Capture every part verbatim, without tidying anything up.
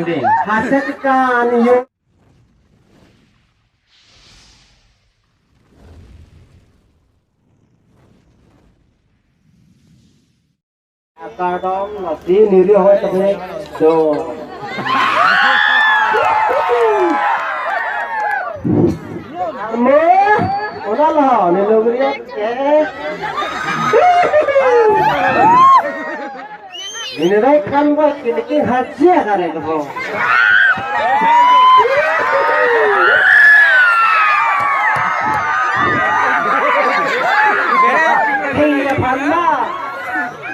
Hasekan yo. Akardom lasi niri hoi tame do. Amo, ona lo, ni logri ke. Ini dai kan ba kini ki hajia kare ko. Hei, ya phan ma.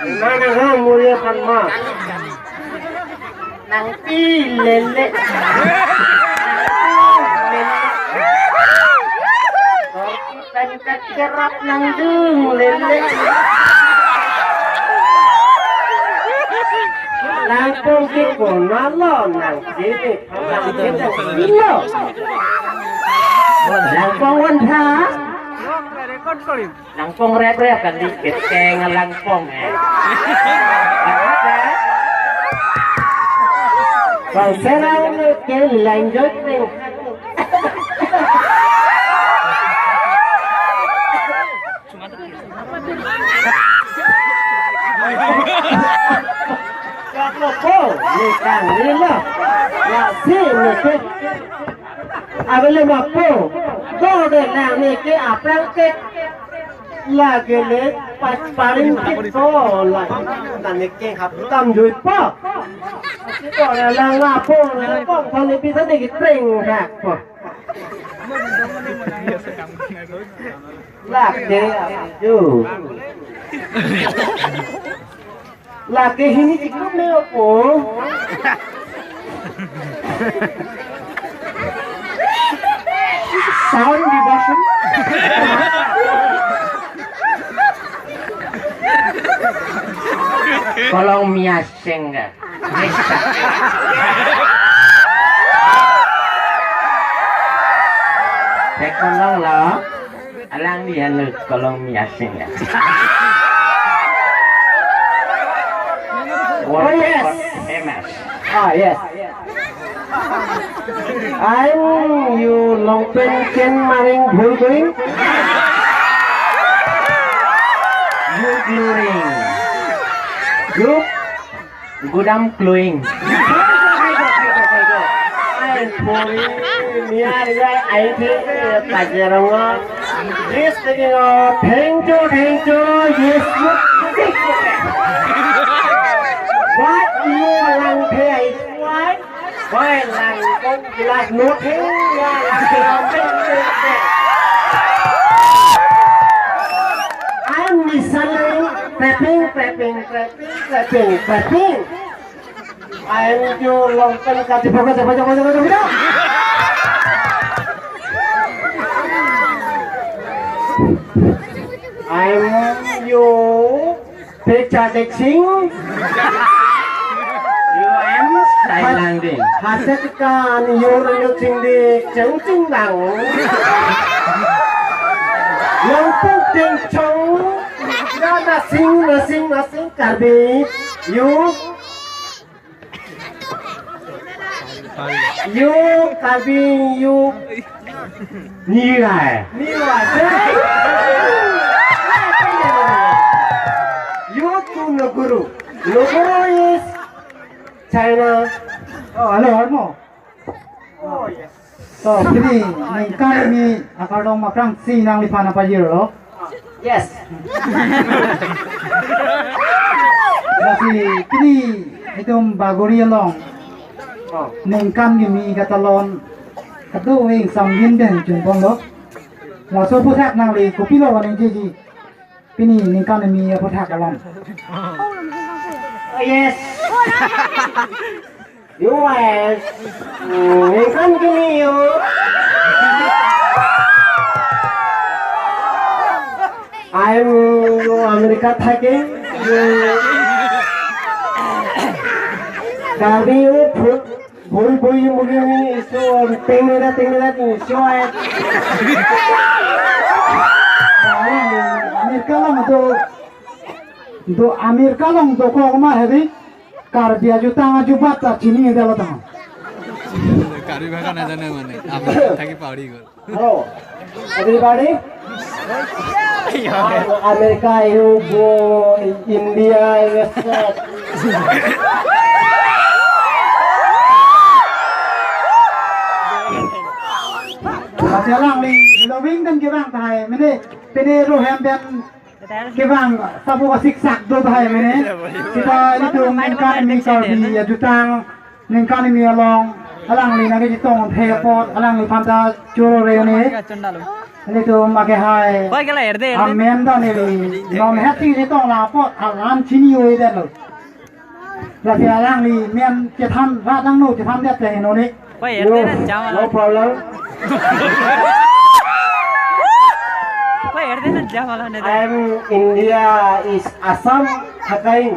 Nang ha muri aphan ma. Nangpi lele. Nangpi lele. Korki pen kacherap nangdung lele. Langpong ke kona lo nang sini. Nang sini lo. Langpong wan tha. Langpong rep rep kan di keteng langpong eh. Bang serang ke lanjut nih. Kaplo po, ni kang ni lo. Lasi ni ke. Abele mapo. Do de lang ni ke aplang ke. Lagele pas paling kito la. Nani ke hap tam jui po. Kito la lang la po la po ko ni bisa de tring hak po. Lake yo. Lake hini chikut ne po. Sound diversion. Kolong miaseng ga. Cek kolong lo. Alang dia nu kolong miaseng ya. Oh, yes. Famous. Ah, yes. Ain yo longpen ken maring bhul going. Yo gloring. Yo Gudam Klowing. Ai, pori, niar, ya, ai, the, pajarong, this thing, oh, thank you, thank you, yes, you, what you lang the, I, why? Why lang, kong glass, no thing, ya, lang, I'm listening, clapping, clapping, clapping. Clapping, clapping. Ain yo longpen kati pokok siapa, siapa, siapa, siapa. Ain yo pecah kecing. Yo em sai lang ding. Hasekan yo reno cing di ceng cing lang. Yang penting cong. Ya nasing, nasing, nasing Karbi. Yo. Yo Karbi yo. Nirai. Nirai. Yo to Naguru. Naguru is China. Oh, hello, hello. Oh, yes. So, pini ningkan kimi akardom aphrangsi nangliphan nangpajirlo. Yes. Lasi pini itum Bagori along. Oh. Ningkan kimi katalon kado ing samgin pen chunpon lo. Laso aphuthak nangli kopilo ningjeji. Pini ningkan kimi aphuthak along. Oh, yes. U S, mm, ningkan kimi yo. I am yo America thaking. Yo. Karbi yo bhul, bhul bhul yo mugi mugi isu, tengmera tengmera isu ai. America along do, do America along dokok ma hedi. Karbi ajutang ajubat ta chini dalo tang. Karbi ভাষা নাজানে মানে, আমি থাকি পাহৰি গ'ল। Hello, everybody. America, Europe, India, U S A. Lasi alangli, hello, wing dan kevang tahai, mene, pene rohem dan kevang, sabo kasik sak do tahai, mene. Sita ilitum ningkan hini Karbi ajutang, ningkan hini along, alangli nangkechetong the apot, alangliphan ta choro re ne. Ilitum ake hai. Hoi kela erde, erde. Amen dan ili. Non het si chetong la apot, alam chini oi dan lo. Lasi alangli men chethan rat nangno chethan det te heno ne. Hoi, no, erde na jam no ala. Problem. Hoi, erde na jam ala ne. I am India is Assam Hakain.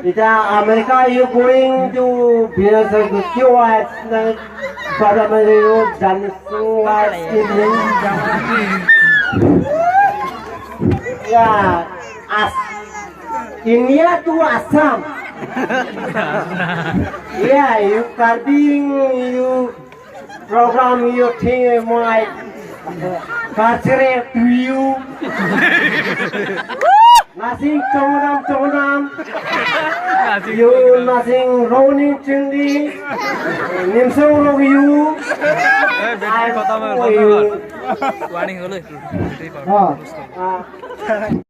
Ita America, you going to Binasagu kiwa na pada mayo dancing was evening. Yeah, as India to Assam. Yeah, you Karbi, you program, you think my culture to you. Nasing chongnam chongnam. You nasing roning chingdi. Nimsong rong you. Eh, battery khatam hai, for you. Warning holo. Ah. Ah.